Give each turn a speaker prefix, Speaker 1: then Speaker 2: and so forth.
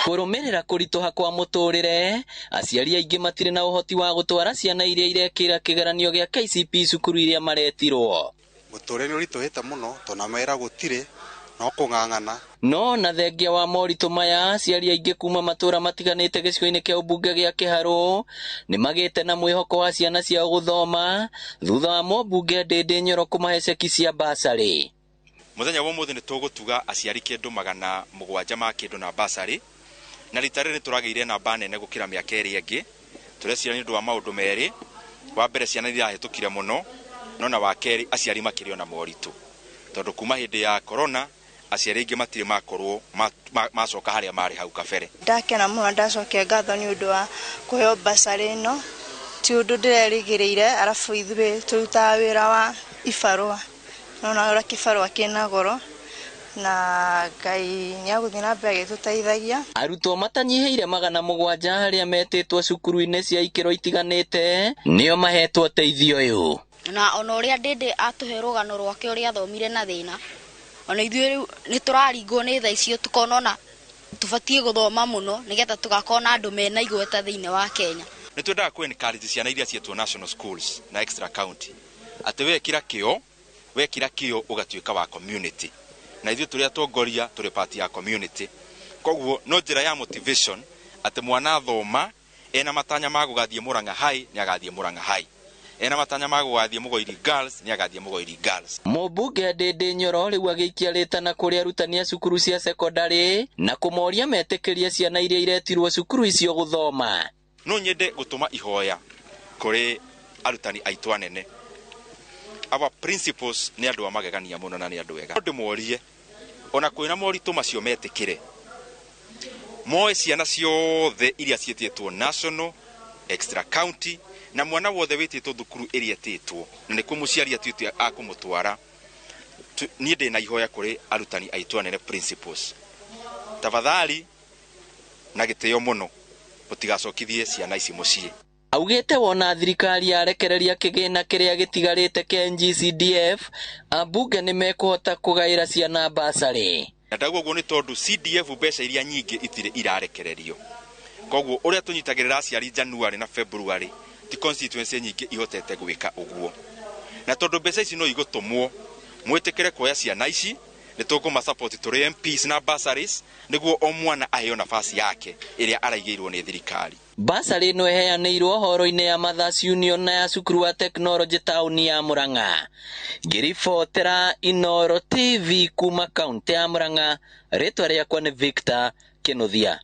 Speaker 1: Kũrũmĩrĩra kũritũha kwa mũtũrĩre, aciari aingĩ matirĩ na ũhoti wa gũtwara ciana iria irekĩra kĩgeranio gĩa KCPE cukuru iria maretirwo.
Speaker 2: Mũtũrĩre nĩ ũritũhĩte mũno tondũ mawĩra gũtirĩ no kũng'ang'ana.
Speaker 1: No na thengia wa moritũ maya, aciari aingĩ kuma matũra matiganĩte gĩcigo-inĩ kĩa ũmbunge gĩa Kĩharũ nĩ magĩte na mwĩhoko wa ciana ciao gũthoma thutha wa mũmbunge Ndĩndĩ Nyoro kũmahe ceki cia basarĩ.
Speaker 3: Mũthenya wa ũmũthĩ nĩ tũgũtuga aciari kĩndũ 700 ma kĩndũ na basarĩ, na rita rĩrĩ nĩ tũragĩire namba nene gũkĩra mĩaka ĩrĩa ĩngĩ. Tũreciria nĩ ũndũ wa maũndũ merĩ. Wa mbere, ciana nĩ irahĩtũkire mũno, no na wa kerĩ, aciari makĩrĩ ona moritũ tondũ kuma hĩndĩ ya corona aciari aingĩ matirĩ makorwo macoka harĩa marĩ hau kabere.
Speaker 4: Ndakena mũno, ndacokia ngatho nĩ ũndũ wa kũheo basarĩ ĩno, ti ũndũ ndĩrerĩgĩrĩire. Arabu ithuĩ tũrutaga wĩra wa ibarũa, nona ũrĩa kĩbarũa kĩna goro, na Ngai nĩ agũthiĩ na mbere agĩtũteithagia.
Speaker 1: Arutwo matanyihĩire 700 arĩa metĩtwo cukuru-inĩ cia ikĩro itiganĩte nĩo mahetwo ũteithio ũyũ.
Speaker 5: Na ona ũrĩa Ndĩndĩ atũhe rũgano rwake ũrĩa athomire na thĩna, ona ithuĩ rĩu nĩ tũraringwo nĩ tha icio, tũkona ona tũbatiĩ gũthoma mũno nĩgetha tũgakorwo na andũ mena igweta thĩinĩ wa Kenya.
Speaker 3: Nĩ twendaga kũ encourage ciana iria cietwo national schools na extra county atĩ wekĩra kĩo, wekĩra kĩo ũgatuĩka wa community, na ithuĩ tũrĩ atongoria tũrĩ part ya community. Koguo no njĩra ya motivation atĩ mwana athoma ena matanya ma gũgathiĩ Murang'a High nĩ agathiĩ Murang'a High, ena matanya ma gũgathiĩ Mũgoiri Girls nĩ agathiĩ Mũgoiri Girls.
Speaker 1: Mũmbunge Ndĩndĩ Nyoro rĩu agĩikia rĩtana kũrĩ arutani a cukuru cia cekondarĩ na kũmoria metĩkĩrie ciana iria iretirwo cukuru icio gũthoma.
Speaker 3: No nyende gũtũma ihoya kũrĩ arutani aitũ anene. Our principals nĩ andũ a magegania mũno na nĩ andũ ega. Ndĩmorie ona kwĩna moritũ macio metĩkĩre moe ciana ciothe iria ciĩtĩtwo national, extra county, na mwana wothe wĩtĩtwo thukuru ĩrĩa ĩtĩtwo na nĩkuo mũciari atuĩte akũmũtwara. Niĩ ndĩna ihoya kũrĩ arutani aitũ anene, principals, tafadhali na gĩtĩo mũno mũtigacokithie ciana ici mũciĩ.
Speaker 1: Augĩte wona thirikari yarekereria kĩgĩna kĩrĩa gĩtigarĩte kĩa NGCDF, ambunge nĩ mekũhota kũgaĩra ciana basarĩ.
Speaker 3: Na ndauga ũguo nĩ tondũ CDF mbeca iria nyingĩ itirĩ irarekererio, koguo ũrĩa tũnyitagĩrĩra aciari January na February ti constituency nyingĩ ihotete gwĩka ũguo, na tondũ mbeca ici no igũtũmwo mwĩtĩkĩre kuoya ciana ici, nĩ tũkũma support tũrĩ MPs na bursaries nĩguo o mwana aheo nafasi yake ĩrĩa araigĩirwo nĩ thirikari.
Speaker 1: Basarĩ ĩno ĩheanĩirwo horo-inĩ ya Mothers Union na ya cukuru wa tekinoronjĩ taũni ya Murang'a. Ngĩribotera Inooro TV kuma kaunti ya Murang'a, rĩtwa rĩakwa nĩ Victor Kĩnuthia.